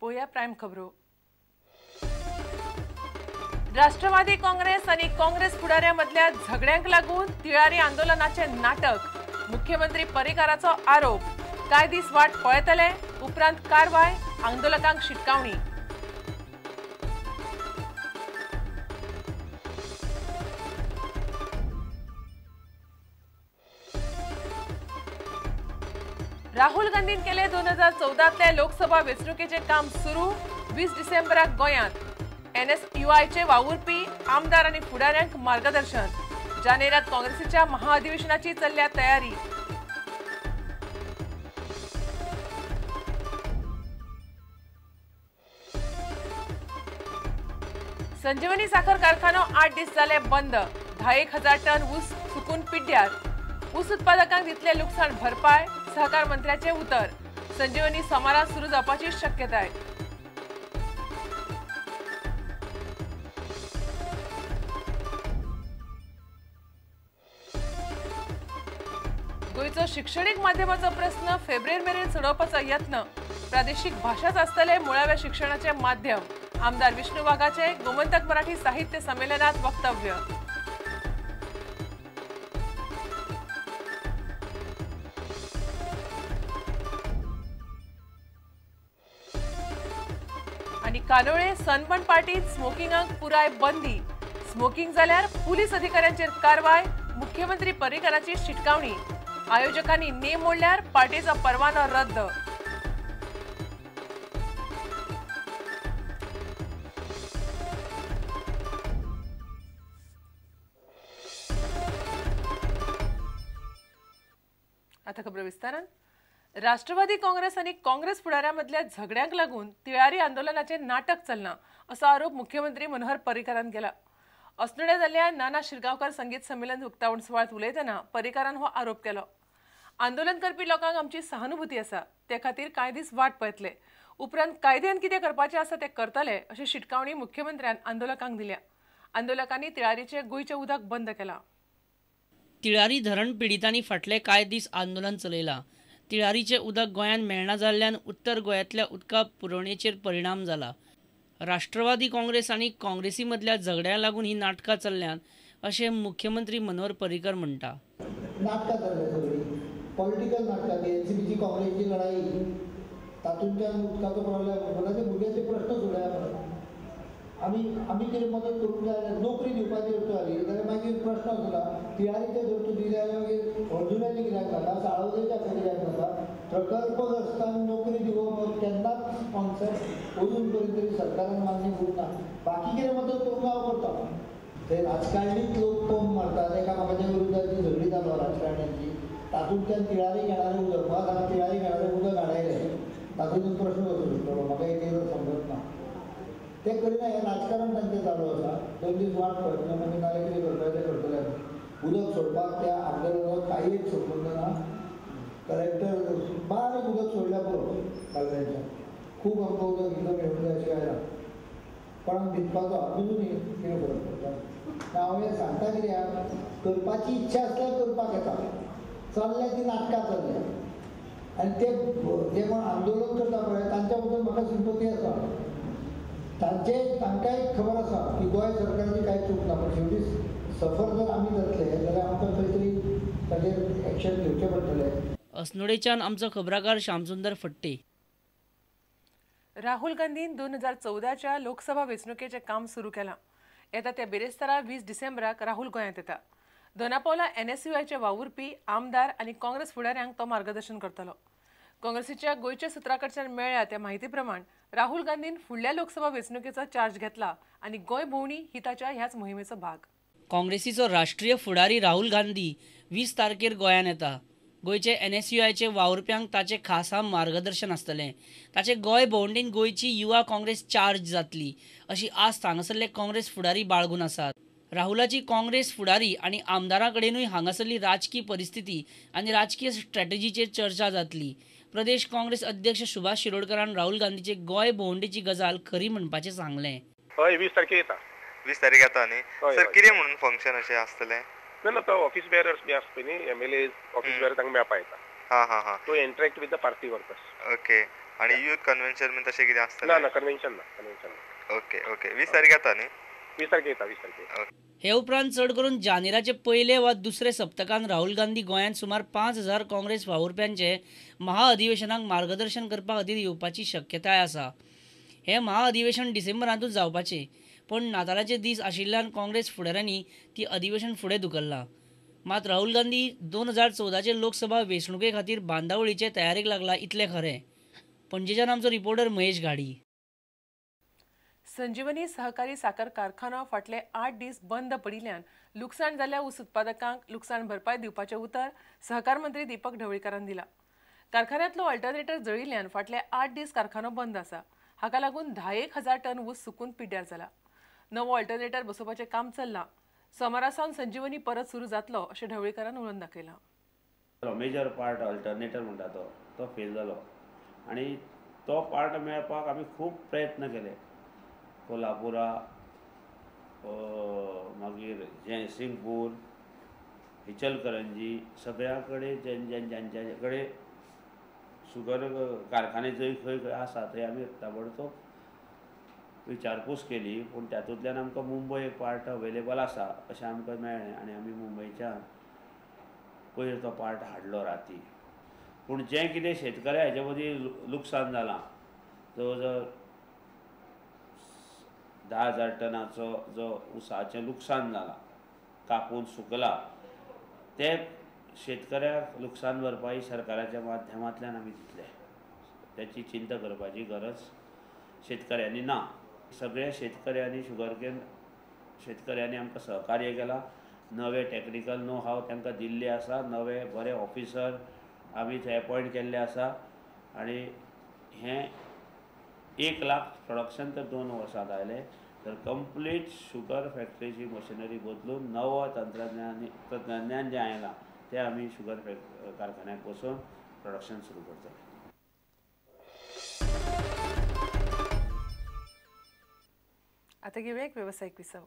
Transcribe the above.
पळोवया प्रायम खबरो. राष्ट्रवादी काँग्रेस आनी काँग्रेस फुडाऱ्यां मदल्या झगड्यांक लागून तिळारी आंदोलनाचे नाटक, मुख्यमंत्री पर्रीकाराचो आरोप. कांय दीस वाट पळयतले, उपरांत कारवाय, आंदोलकांक शिटकावणी. राहुल गांधीन केले 2014तले लोकसभा वेंचणुकेचे काम सुरू. 20 डिसेंबराक गोंयांत एनएसयूआयचे वावुरपी आमदार आनी फुडाऱ्यांक मार्गदर्शन. जानेरात काँग्रेसीच्या महाअधिवेशनाची चल्ल्या तयारी. संजीवनी साखर कारखानो 8 दीस जाले बंद. 10,000 टन ऊस सुकून पिड्ड्यार. ऊस उत्पादकांक दितले लुकसाण भरपाय, सहकार मंत्र्याचे उतर. संजीवनी सोमारा सुरू जावपाची शक्यताय. गोंयचो शिक्षणीक माध्यमाचो प्रस्न फेब्रेर मेरेन सोडोवपाचो यत्न. प्रादेशीक भाशाच आसतले मुळाव्या शिक्षणाचे माध्यम. आमदार विष्णू वाघाचे गोमंतक मराठी साहित्य संमेलनात वक्तव्य. आनी कानोळे सनबर्न पार्टीत स्मोकिंगाक पुराय बंदी. स्मोकिंग जाल्यार पुलीस अधिकाऱ्यांचेर कारवाय, मुख्यमंत्री पर्रीकाराची शिटकावणी. आयोजकांनी नेम मोडल्यार पार्टीचो परवानो रद्द. आता खबर विस्तारान. राष्ट्रवादी काँग्रेस आनी काँग्रेस फुडाऱ्यां मदल्या झगड्यांक लागून तिळारी आंदोलनाचे नाटक चलना असो आरोप मुख्यमंत्री मनोहर पर्रीकारान केला. अस्नोड्या जाल्ल्या नाना शिरगांवकार संगीत संमेलन उक्तावण सुवाळ्यांत उलयतना पर्रीकारान हो आरोप केलो. आंदोलन करपी लोकांक आमची सहानुभूती आसा, ते खातीर कांय दीस वाट पळयतले, उपरांत कायद्यान कितें करपाचें आसा तें करतले अशी शिटकावणी मुख्यमंत्र्यान आंदोलकांक दिल्या. आंदोलकांनी तिळारीचें गोंयचें उदक बंद केलां. तिळारी धरण पिडितांनी फाटले कांय दीस आंदोलन चलयलां. तिळारीचें उदक गोंयांत मेळना जाल्ल्यान उत्तर गोंयांतल्या उदका पुरवणेचेर परिणाम जाला. राष्ट्रवादी काँग्रेस आनी काँग्रेसी मदल्या झगड्या लागून ही नाटकां चल्ल्यात अशें मुख्यमंत्री मनोहर पर्रीकर म्हणटा. नाटकां चल्ल्या सगळीं पॉलिटिकल नाटकां, एनसीपीची काँग्रेसची लढाई, तातूंतल्यान उदकाचो प्रॉब्लेम, कोणाचे भुरग्याचे प्रश्न सोडया. आमी आमी कितें मदत करूंक जाय जाल्यार नोकरी दिवपाची जर जाली जाल्यार मागीर प्रश्न आसता. तिळारीचे जर तूं दिली जाल्यार मागीर हळदुण्याचें कित्याक नाका, साळोदेच्या कित्याक नाका. प्रकल्पग्रस्तांक नोकरी दिवप केन्नाच कॉन्सेप्ट अजून पर्यंत तरी सरकारान मान्य करूंक ना. बाकी कितें मदत करूंक हांव करता. ते राजकारणीच लोक पंप मारतात, एकामेकाच्या विरुद्धाची झगडी जालो राजकारण्यांची, तातूंतल्यान तिळारी घेणारें उदक, म्हाका सांगा तिळारी घेणारें उदक हाडयलें, तातूंतल्यान प्रश्न कसो सुट्टलो म्हाका एक समजत ना. ते करिना, हें राजकारण तांचें चालू आसा. 2 दीस वाट पळयतना मागीर नाल्यार कितें करपाचें तें करतले. उदक सोडपाक त्या आंदोलनाक कांय एक संबंद ना. कलेक्टर बारीक उदक सोडल्यार पुरो कालव्यांच्यान, खूब आमकां उदक इतलो मेळूंक जाय अशें कांय ना. कोणाक भितपाचो भिजू न्ही, कितें फरक पडटा. हांव हें सांगता कित्याक, करपाची इच्छा आसल्यार करपाक येता. चल्ल्या ती नाटकां चल्ल्या आनी ते जे कोण आंदोलन करता पळय तांच्या बद्दल म्हाका सिंपती आसा. तांचे तांकांय खबर आसा की गोंय सरकाराची कांय चूक ना, पण शेवटी सफर जर आमी जातले जाल्यार आमकां खंय तरी ताजेर एक्शन घेवचें पडटलें. अस्नोडेच्यान आमचो खबराकार श्यामसुंदर फट्टे. राहुल गांधीन 2014च्या लोकसभा वेंचणुकेचें काम सुरू केलां. येता त्या बिरेस्तारा 20 डिसेंबराक राहुल गोंयांत येता. दोनापावला एनएसयूआयचे वावुरपी आमदार आनी काँग्रेस फुडाऱ्यांक तो मार्गदर्शन करतलो. काँग्रेसीच्या गोंयच्या सुत्रां कडच्यान मेळ्ळ्या त्या म्हायती प्रमाण राहुल गांधीन फुडल्या लोकसभा वेंचणुकेचो चार्ज घेतला आनी गोंय भोंवडी ही ताच्या ह्याच मोहिमेचो भाग. काँग्रेसीचो राष्ट्रीय फुडारी राहुल गांधी 20 तारखेर गोंयांत येता. गोंयचे एनएसयूआयचे वावुरप्यांक ताचें खासा मार्गदर्शन आसतलें. ताचे गोंय भोंवडेन गोंयची युवा काँग्रेस चार्ज जातली अशी आस्त हांगासरले काँग्रेस फुडारी बाळगून आसात. राहुलाची काँग्रेस फुडारी आनी आमदारां कडेनूय हांगासरली राजकी परिस्थिती आनी राजकीय स्ट्रॅटेजीचेर चर्चा जातली. प्रदेश काँग्रेस अध्यक्ष सुभाष शिरोडकरान राहुल गांधीचे गोंय भोंवडेची गजाल खरी म्हणपाचें सांगलें. हय, 20 तारखेर येता. 20 तारीख येता न्ही सर, कितें म्हणून फंक्शन अशें आसतलें? ना ना, तो ऑफिस बेरर्स बी आसता पळय न्ही, एमएलए ऑफिस बेरर तांकां मेळपा येता. हां हां हां, to interact with the party workers. Okay, आनी युथ कन्व्हेन्शन बीन तशें कितें आसतलें? ना ना, कन्व्हेन्शन ना, कन्व्हेन्शन ना. ओके ओके, 20 तारीख येता न्ही? 20 तारखेर येता, 20 तारखेर. हे उपरांत चड करून जानेराचे पयले वा दुसरे सप्तकान राहुल गांधी गोंयांत सुमार 5000 काँग्रेस वावुरप्यांचे महाअधिवेशनाक मार्गदर्शन करपा खातीर येवपाची शक्यताय आसा. हे महाअधिवेशन डिसेंबरांतूच जावपाचें, पूण नातालाचे दीस आशिल्ल्यान काँग्रेस फुडाऱ्यांनी ती अधिवेशन फुडें धुकल्लां. मात राहुल गांधी 2014 लोकसभा वेंचणुके खातीर बांदावळीचे तयारेक लागला इतलें खरें. पणजेच्यान आमचो रिपोर्टर महेश घाडी. संजीवनी सहकारी साकर कारखानो फाटले 8 दीस बंद पडिल्ल्यान लुकसाण जाल्ल्या ऊस उत्पादकांक लुकसाण भरपाय दिवपाचें उतर सहकार मंत्री दीपक ढवळीकारान दिला. कारखान्यांतलो अल्टरनेटर जळिल्ल्यान फाटले 8 दीस कारखानो बंद आसा. हाका लागून 10,000 टन ऊस सुकून पिड्ड्यार जाला. नवो अल्टरनेटर बसोवपाचें काम चल्लां. सोमारा सावन संजीवनी परत सुरू जातलो अशें ढवळीकारान उलोवन दाखयलां. मेजर पार्ट अल्टरनेटर म्हणटा तो फेल जालो आनी तो पार्ट मेळपाक आमी खूब प्रयत्न केले. कोल्हापुरा, मागीर जयसिंगपूर, इचलकरंजी, सगळ्या कडेन ज्यांच्या कडेन शुगर कारखाने जंय खंय खंय आसा थंय आमी ताबडतोब विचारपूस केली. पूण तातूंतल्यान आमकां मुंबय एक पार्ट अवेलेबल आसा अशें आमकां मेळ्ळें आनी आमी मुंबयच्यान पयर तो पार्ट हाडलो राती. पूण जें कितें शेतकऱ्या हेजे मदीं लुकसाण जालां, जवळ जवळ 10,000 टनाचो जो ऊसाचें लुकसाण जालां, कापून सुकला, ते शेतकऱ्याक लुकसाण भरपाई सरकाराच्या माध्यमांतल्यान आमी दितले. त्याची चिंता करपाची गरज शेतकऱ्यांनी ना. सगळ्या शेतकऱ्यांनी शुगरकेन शेतकऱ्यांनी आमकां सहकार्य केलां. नवे टॅक्निकल नो हाव तांकां दिल्ले आसा, नवे बरे ऑफिसर आमी थंय एपॉयंट केल्ले आसा आनी हें 1 लाख प्रोडक्शन तर 2 वर्सांत आयलें तर कंप्लीट शुगर फॅक्टरीची मशिनरी बदलून नवो तंत्रज्ञान जें आयलां तें आमी शुगर कारखान्याक बसोवन प्रोडक्शन सुरू करतले. आता घेऊया एक व्यावसायिक विसव.